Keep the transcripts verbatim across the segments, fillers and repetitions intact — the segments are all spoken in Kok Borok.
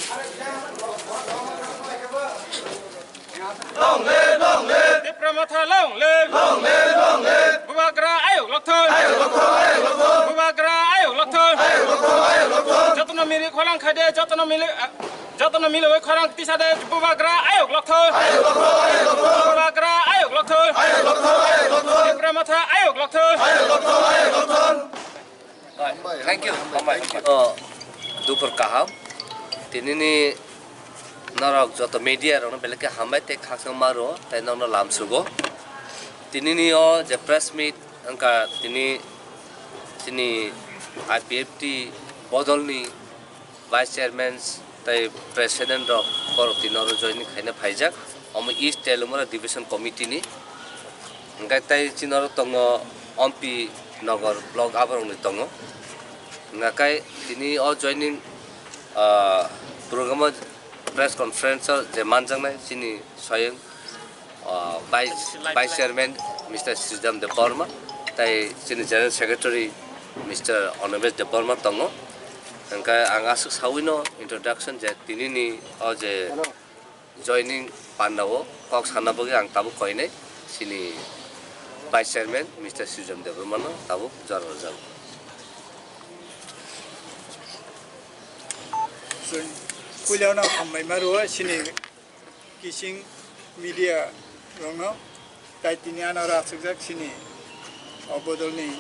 Long live, long live. Tipra Motha long live. Long live, long live. Bubagra ayuk lokthoi. Ayuk lokthoi, ayuk lokthoi. Bubagra ayuk lokthoi. Ayuk lokthoi, ayuk lokthoi. Jotono mili khorang khaide, jotono mili, ah, jotono mili oi khorang tisade, Bubagra ayuk lokthoi. Ayuk lokthoi, ayuk lokthoi. Bubagra ayuk lokthoi. Ayuk lokthoi, ayuk lokthoi. Tipra Motha ayuk lokthoi. Ayuk lokthoi, ayuk lokthoi. Thank you. Hambai. Oh, dukur kaham. Tinini norok joto media rokno belai khe hambai tei khakchangma rwo tei nokno lamsugo. Tinini o je press meet wngkha tini chini I P F T bodolni Vice Chairman tei President rok borok tini oro joining khaina phaijak. Omo East Teliamura Division Committee ni. Hingkhe tei chini oro tongo Ompi Nagar block aborokni tongo. Hingkhe tini o joining, ah, program o press conference o je manjaknai chini soyeng, ah, Vice, Vice Chairman Mister Sridham Debbarma tei chini General Secretary Mister Animesh Debbarma tongo. Hingkhe ang aswk sawino introduction je tinini o je joining panda o kok sana bagwi ang tabuk koinai chini Vice Chairman Mister Sridham Debbarma no tabuk jora rwjago. Chwng puilano hambai ma rwo chini kising media rokno, tai tini ano rachukjak chini o bodolni,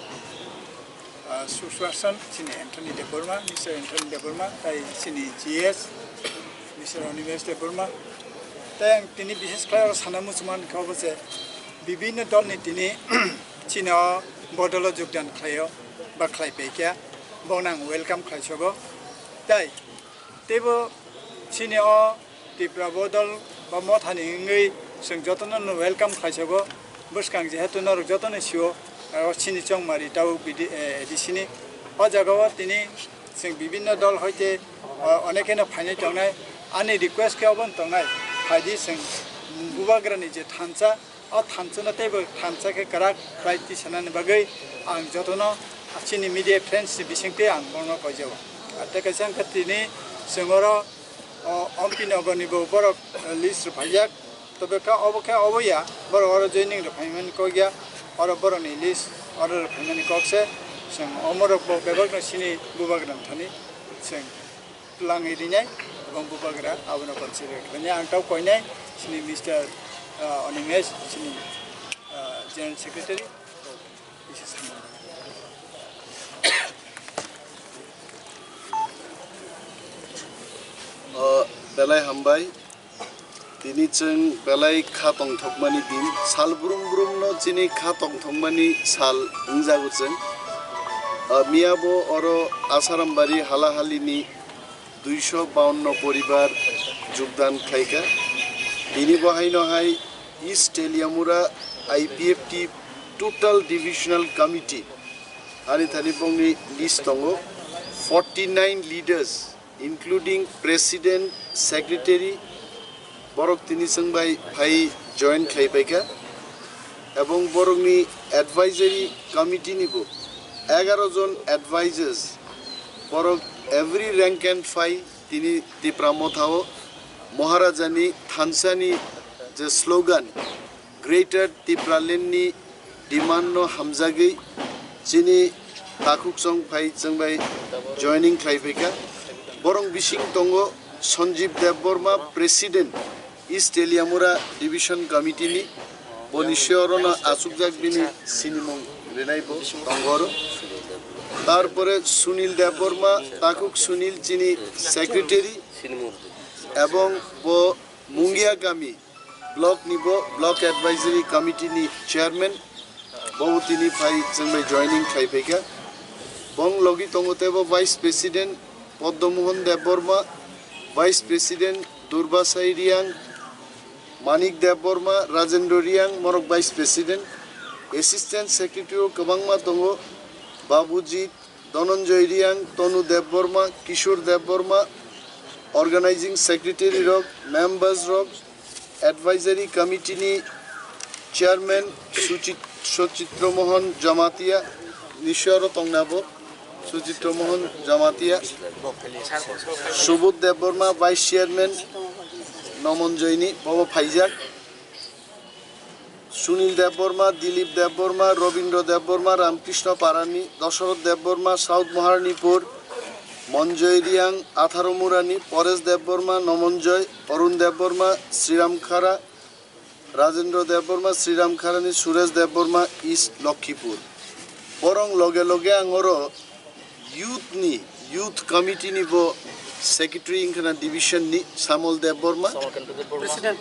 ah, suswashan chini Anthony Debbarma, Mister Anthony Debbarma, tai chini G S, Mister Animesh Debbarma. Tai ang tini bishes khlai oro sana muchungma kha obo je bibinno dolni tini chini o bodolo jogdan khlaio ba khlai paikha, bono ang welcome khlaisogo. Tai teibo chini o Tipra bodol ba mothani wngwi chwng jotono no welcome khlaisogo. Bwskang jehetu norok jotono sio, o chini chongmari tabuk bidi, eh, A D C ni. O jaga o tini chwng bibinno dol hoite, o, onekeno phainai tongnai. Ani request khe obo wng tongnai, phaidi chwng Bubagrani je thansa, o thansa no teibo thansa khe kwrak khlai tisanani bagwi ang jotono chini media friends ni bisingtwi ang bono koijao. Ar tei kaisa wngkha tini chwng oro, o, Ompi Nagar ni bo borok list rwphaijak. Tobe kha obo khe obo ya, borok oro joining rwphaimani kok ya, oro borokni list oro rwphaimani kok se, chwng omorok bo bebakno chini Bubagrani thani chwng twlangwi rinai, ebong Bubagra abono consider khlainai. Ang tau koinai chini Mister, ah, Animesh, chini, ah, General Secretary. O, belai hambai. Tini chwng belai kha tongthokmani din. Sal brum brumno chini kha tongthokmani sal wngjago chwng. O, miyabo oro Asarambari halahalini duiso bawanno poribar jogdan khlaikha. Bini bo haino hai East Teliamura I P F T Total Divisional Committee, ani thani bongni list tongo forty nine leaders, including President, Secretary, borok tini chwng bai phai join khlai paikha. Ebong borokni advisory committee ni bo egaro jon advisors, borok every rank and file tini Tipra Motha o Maharajani thansani je slogan, Greater Tipraland ni demand no hamjagwi chini takhuk chong phai chwng bai joining khlai phaikha. Borok bising tongo Sanjeev Debbarma, President, East Teliamura Division Committee ni. Boni siyorono achukjak bini sinimung rinai bo tongo oro. Tarpore Sunil Debbarma, takhuk Sunil chini Secretary, ebong bo Mungia Kami block ni bo Block Advisory Committee ni Chairman, bo tini phai chwng bai joining khlai phaikha. Bong logi tongo tebo Vice President Padma Mohan Debbarma, Vice President Durbasai Riang, Manik Debbarma, Rajendra Riang, morok Vice President, Assistant Secretary o kwbangma tongo, Babujit, Dhananjay Riang, Tanu Debbarma, Kishore Debbarma, Organizing Secretary rok, members rok, Advisory Committee ni Chairman Suchit-, Suchitra Mohan Jamatia, nisoro tongnabo. Sujitra Mohan Jamatia, Subodh Debbarma, Vice Chairman, Nomonjoyni, bobo phaijak. Sunil Debbarma, Dilip Debbarma, Robindra Debbarma, Ramkrishna Parani, Dosoroth Debbarma, South Maharanipur, Monjoy Riang, Atharo Murani, Paresh Debbarma, Nomonjoy, Arun Debbarma, Sriram Khara, Rajendra Debbarma, Sriram Kharani, Suresh Debbarma, East Lokhipur. Borong loge loge ang oro youth ni, youth committee ni bo secretary wngkhana division ni Samol Debbarma, President.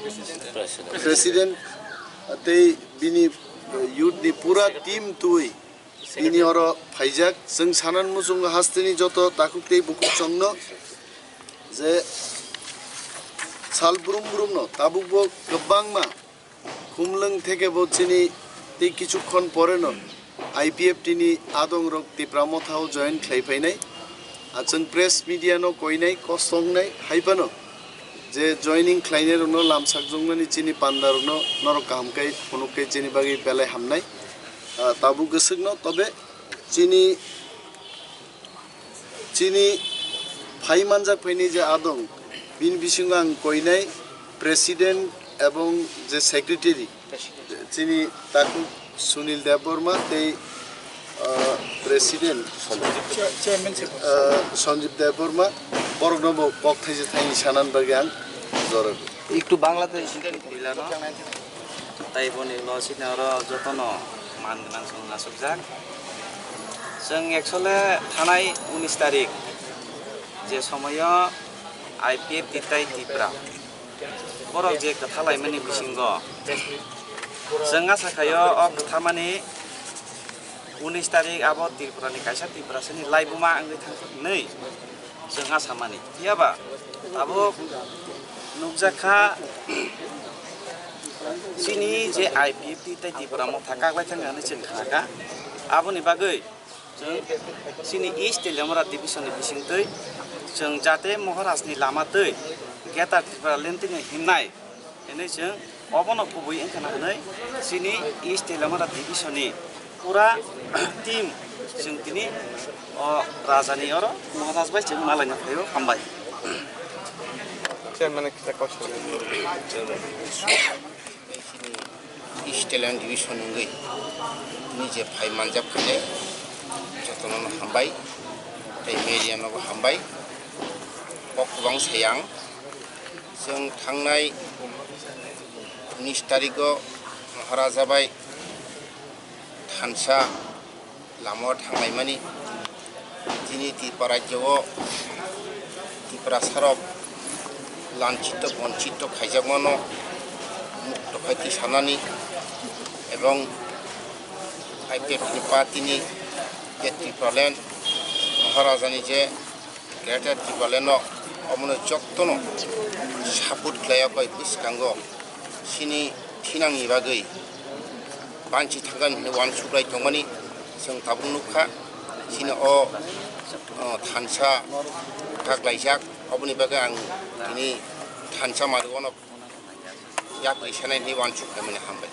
President, tei bini youth ni pura team twi bini oro phaijak. Chwng sanan muchungo hasteni joto takhuk tei bukhuk chwngno je sal brum brumno tabukbo kwbangma Khumlwng theke bo chini tei kichukhon poreno I P F T ni adongrok Tipra Mothao join khlai phainai. A chwng press media no koinai, kosongnai, hai phano je joining khlainairokno lamsakjoknani chini pandarokno norok kaham khe phunuk khe chini bagwi belai hamnai. Ah, tabuk kwswkno tobe chini Chini phai manjak phaini je adong, bini bisingo ang koinai president ebong je secretary, chini takhuk Sunil Debbarma tei, ah, president, ah, Sanjeev Debbarma, borokno bo kok thaisa thaini sanani bagwi ang jora. Ektu Bangla te Koilano. Tai boni ulo chini oro jotono man gwnang chwng achukjak. Chwng actually thanai unis tarik je somoyo I P F T tai Tipra borok je kwtha laimani bisingo chwng acha khaio o kwthamani unis tarik abo Tripura ni kaisa Tiprasa ni laibuma wngwi thangkha hinwi chwng acha mani. Phiya ba tabuk nukjak kha chini je I P F T tai Tipra Motha kaklai thangkha hinwi chwng khna kha. Aboni bagwi chwng chini East Teliamura Division ni bisingtwi chwng jate Maharaj ni lama twi Greater Tipraland twi hinwi himnai. Hinwi chwng obono kubui wngkha na hinwi chini East Teliamura Division ni pura team chwng tini o raja ni oro Maharaj bai chwng malaina phaio, hambai. Chairman kisa kok sadi. Chini East Teliamura Division wngwi tini je phai manjak khainai jotono hambai tei media no bo hambai. Kok kwbang sayang. Chwng thangnai unis tarigo Maharaja bai thansa lamao thanglaimani. Chini Tripura rajyo-o Tiprasarok lanchito bonchito khaijakmano mukto khai twi sanani ebong I P F T ni party ni je Tipraland Maharajani je Greater Tipraland no omono jottono support khlai o bai bwskango chini thinangni bagwi banchi thangani hinwi uansuk lai tongmani chwng tabuk nukha. Chini o, o, thansa kaklaijak, oboni bagwi ang tini thansa mari uano yapri sanai hinwi uansuk khaimani hambai.